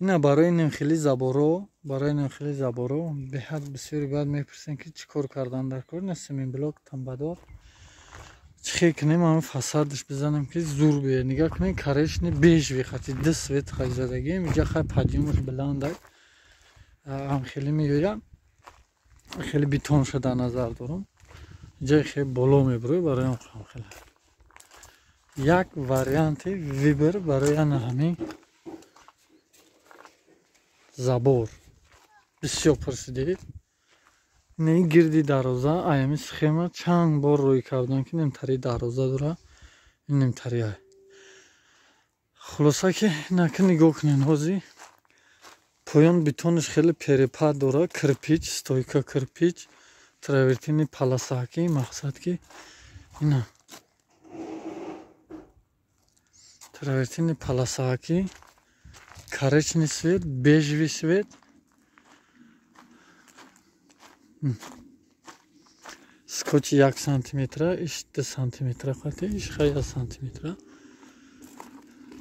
Ина барои нимхели заборо, барои нимхели заборо беҳад бисёри баъд мепурсем, ки чӣ кор кардан дар кор. Ина семенблок тамбадор чӣ хел кунем, ҳамин фасадаш бизанем, ки зур биёяд. Нигоҳ кунед, коричневый бежевый хати ду свет хай задагием. Инҷа хай подъёмаш баланда, ҳам хеле меояд, хеле бетонша дар назар дорам. Ҷои хеле боло мебурӯй, барои ҳам хеле як варианти выбор барои ана ҳамин забор бисёр пурсидед. Не гирди дароза аями схема чанд бор рӯй кардам, ки немтари дароза дора, ин немтари ай. Хулоса ки наки нигоҳ кунед, ҳозир поён бетонаш хеле перепад дора, кирпич, стойка кирпич, травертини полосаки. Мақсад ки ина травертини полосаки, коричневый цвет, бежевый цвет, скотчи 1 сантиметра, иш 2 сантиметра қати, иш хай 1 сантиметра.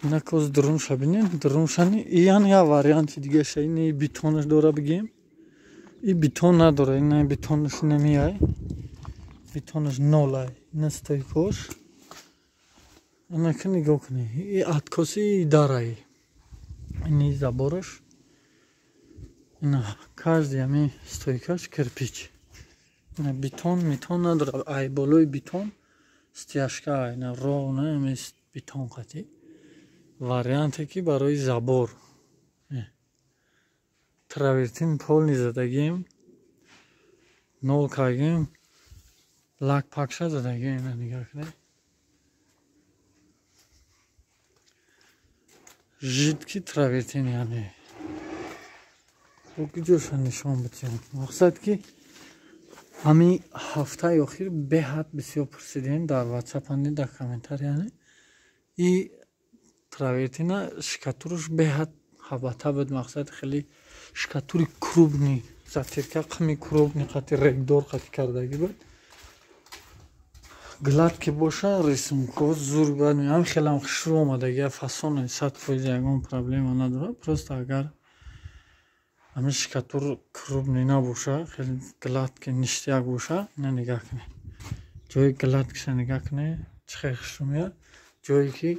Инакоз дурунша бинем, дуруншани иян я варианти дигаша, ини бетонаш дора бигем. И бетон надора, ина бетонаш намеяй. Бетонаш нолай, ина стойкош. Анака нигоҳ кунед, и откоси дарай. Ини забораш. Ина каждый ҳамин стойкаш кирпич. Ина бетон, метон надора, ай болои бетон стяжка, ина ровно ҳамин бетон қати. Варианте ки барои забор. Травертин полный задагим, нол кардем, лак пакша задагим, ина нигоҳ кунед. Жидкий травертин, яъне ҷоша нишон бидиҳам. Мақсад ки ҳамин ҳафтаи охир беҳад бисёр пурсидем дар ватсап, дар комментар, яъне и травертина шикатуруш беҳад ҳабата буд. Мақсад хеле шикатури крупный, затирка қими крупный қати регдор қати кардагӣ буд. Гладкий боша, рисунко зур бад, ҳам хелам хушрӯ омадагия, фасон 100% ягон проблема надорад. Просто агар ҳамин шикатур крупный набоша, хеле гладкий ништяк боша, ина нигоҳ кунед. Ҷои гладкиша нигоҳ кунед, чӣ хел хушрӯ меяд, ҷое ки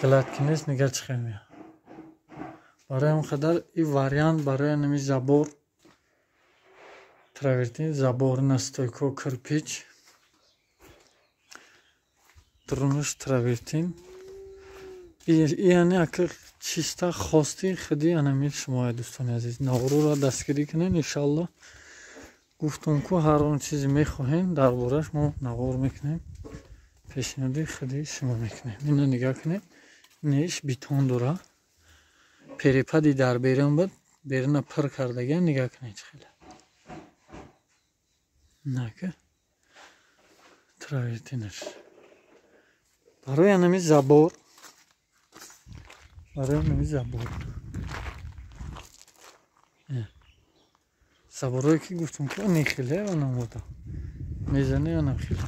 гладкий нест, нигоҳ чӣ хел меяд. Барои ҳамин қадар и вариант барои ҳамин забор травертин забор, ина стойко кирпич, дурунаш травертин. Яъне ака чиста хости худи анамин шумоя, дӯстони азиз, навруро дастгирӣ кунед, иншаллоҳ. Гуфтум ку ҳар он чизе мехоҳем дар бораш мо навор мекунем, пешниҳоди худи шумо мекунем. Ина нигоҳ кунед, инаш бетон дора, перепади дар берун буд, беруна пур кардагия, нигоҳ кунед чӣ хеле нака травертинаш барои анами забор, барои анами забор. Заборое ки гуфтум ки нехеле анамода мезане анам хеле.